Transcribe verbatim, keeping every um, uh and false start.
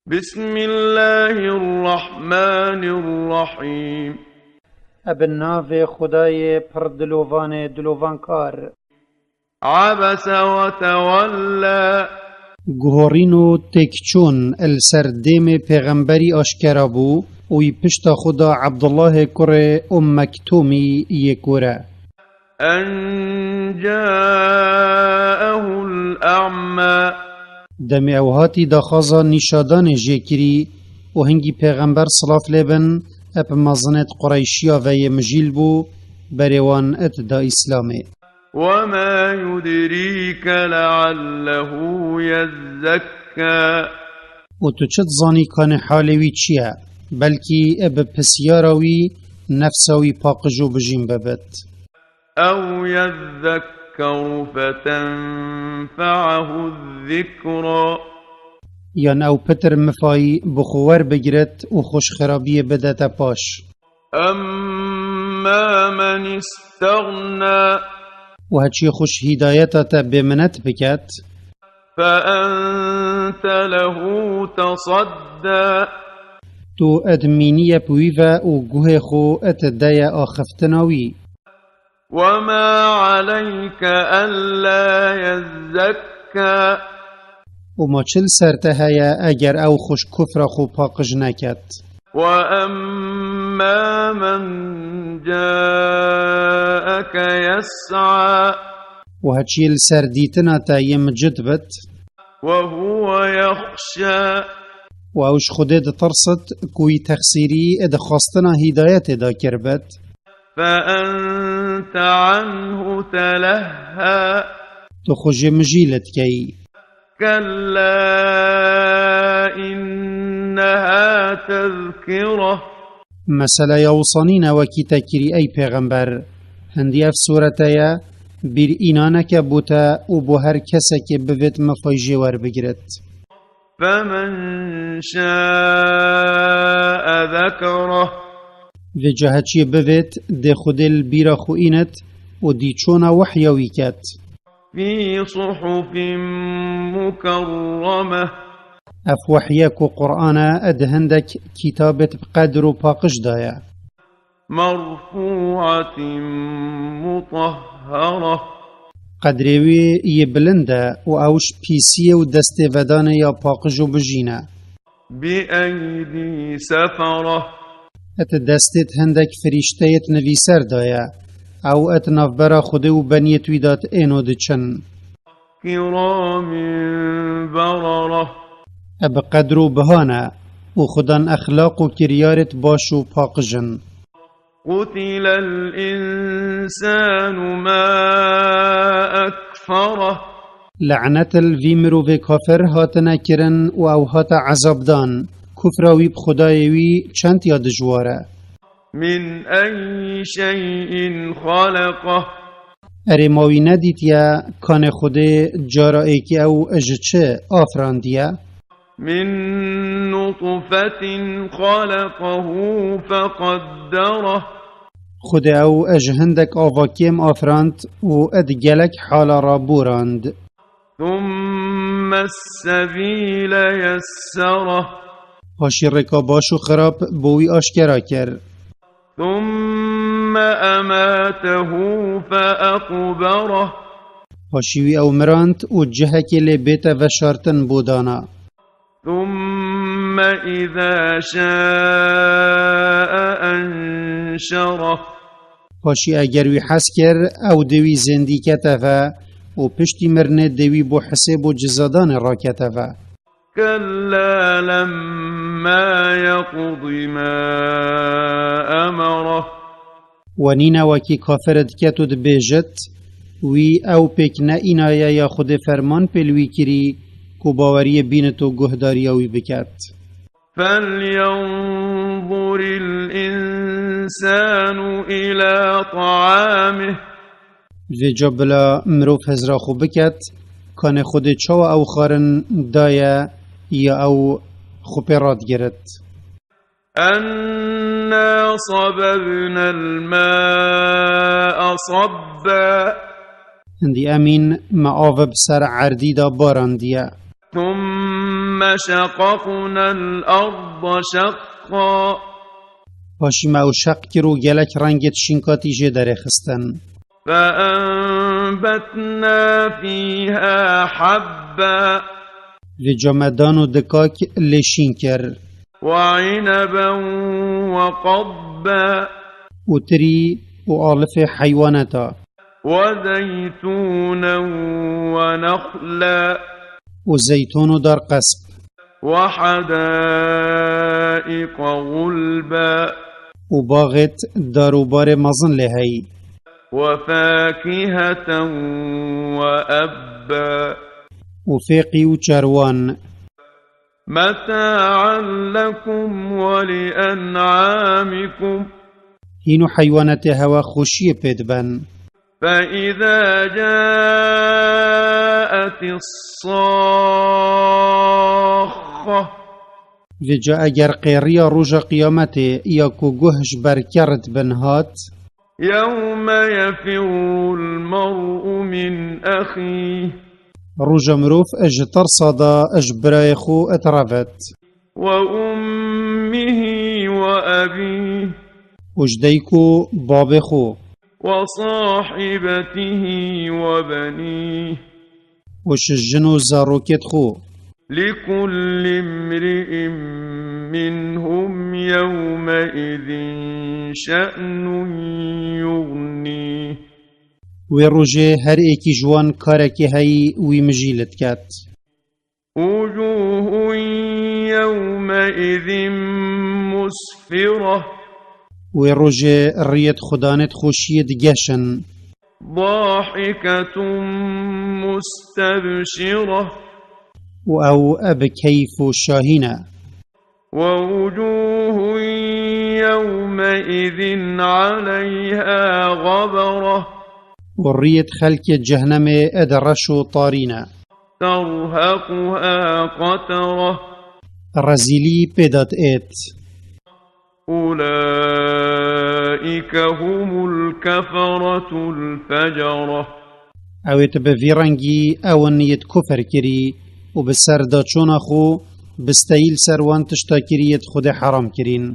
بسم الله الرحمن الرحيم. Ebe navê Xwedayê pir dilovanê dilovankar. عبس وتولى. Guhorîn û têkçûn li ser dêmê pêxemberî aşkera bû û wî pişta xwe da Ebdullahê kurê Umm Mektumî yê kore. أن جاءه الأعمى. Demê ew hatî daxwaza nîşadanê jê kirî û hingî pêxember silav lê bin, ep mezinêt Qureyşiya ve yê mijîl bû, berê wan et da Îslamê. وما يدريك لعله يزكى. Û tu çi dizanî kanê halê wî çi ye? Belkî e bi pisyara wî nefsa wî paqij û bijîn bibit. أو يذكر فتنفعه الذكرى. Yan ew pitir mifayî bi xwe werbigiret û xwe ji xirabiyê bidete paş. أما من استغنى. Û heçiyê xwe ji hîdayeta te bêminet biket. فأنت له تصدى. Tu ed mîniye bi wî ve û guhê xwe ed deye axiftina wî. وما عليك ألا يزكى. Û ma çi li ser te heye eger ew xwe ji kufra xwe paqij neket? وأما من جاءك يسعى. Û heçiyê li ser dîtina te yê micid bit. وهو يخشى. Û ew ji Xwedê ditirsit ku wî texsîrî ê di xwestina hîdayetê de kiribit. فأنت عنه تلهى. Tu xwe jê mijîl dikeyî. كلا إنها تذكرة. Meseleya wisa nîne wekî te kirî ey pêxember. Hindî ev sûrete ye, bîr îna neke bo te û bo her kesekê bivêt mifay jê werbigiret. فمن شاء ذكره. Vêca heçiyê bivêt, dê Xwedê li bîra xwe înet û dî çona wehya wî ket. في صحف مكرمة. Ev wehye ku Qur'an e, di hindek kitabêt bi qedr û paqij de ye. مرفوعة مطهرة. Qedrê wî yê bilind e û ew ji pîsiyê û destêvedanê ya paqij û bijîn e. بأيدي سفرة. Et destêt hindek firîşteyêt nivîser daye. Ew et navbera Xwedê û beniyêt wî dat êno diçin. كرام بررة. E bi qedr û biha ne û xudan exlaq û kiryarêt baş û paqij in. قتل الإنسان ما أكفره. Le'net li vî mirovê kafir hatine kirin û ew hate ezabdan. Kufra wî bi Xwedayê wî çend ya dijwar e. من أي شيء خلقه. Erê ma wî nedîtiye kanê Xwedê cara êkî ew ji çi afirandiye? من نطفة خلقه فقدره. Xwedê ew ji hindek ava kêm afirand û di gelek hala re borand. ثم السبيل يسره. Paşî rêka baş û xirab bo wî aşkera kir. ثم أماته فأقبره. Paşî wî ew mirand û cihekê lê bête veşartin bo dana. ثم إذا شاء أنشره. Paşî eger wî hez kir, ew dê wî zêndî kete ve û piştî mirinê dê wî bo hisêb û cizadanê rakete ve. كلا لما يقض ما أمره. We nîne wekî kafir diket û dibêjit, wî ew pêk ne înaye ya Xwedê ferman pê li wî kirî ku baweriyê bînit û guhdariya wî biket. فلينظر الإنسان إلى طعامه. Vêca bila mirov hizra xwe biket, kanê Xwedê çawa ew xwarin daye ya ew xwe pê radigirit. أنا صببنا الماء صبا. Hindî emîn me av bi ser erdî de barandiye. ثم شققنا الأرض شقا. Paşî me ew şeq kir û gelek rengê şînkatî jê derêxistin. فأنبتنا فيها حبا. Vêca me dan û dikak lê şîn kir. وعنبا وقضبا. Û tirî û alifê heywaneta. وزيتونا ونخلا. Û zeytûn û dar qesp. وحدائق غلبا. Û baxêt dar û barê mezin lê heyî. وفاكهة وأبا. Û fêqî û çerwan. متاعا لكم ولأنعامكم. Hîn û heywanetê hewe xweşiyê pê diben. فإذا جاءت الصاخة. Vêca eger qêriya roja qiyametê ya ku guh ji ber keret bin hat, يوم يفر المرء من أخيه. Roja mirov ji tirsa de ji birayê xwe direvet. وأمه وأبيه. Û ji dayik û babê xwe. وصاحبته وبنيه. Û ji jin û zarokêt xwe. لكل امرئ منهم يومئذ شأن يغنيه. Wê rojê her êkî ji wan karekê heyî wî mijî li diket. وجوه يومئذ مسفرة. Wê rojê riyêt xudanêt xweşiyê digeşin. ضاحكة مستبشرة. Û ew bi keyf û şahî ne. ووجوه يومئذ عليها غبرة. Û riyêt xelkê cehnemê ed reş û tarî ne. ترهقها قترة. Rezîlî pê de diêt. أولئك هم الكفرة الفجرة. Ewêt bi vî rengî ew in yêt kufir kirî û bi ser daçona xwe bi steyî li ser wan tişta kirî yêt Xwedê heram kirîn.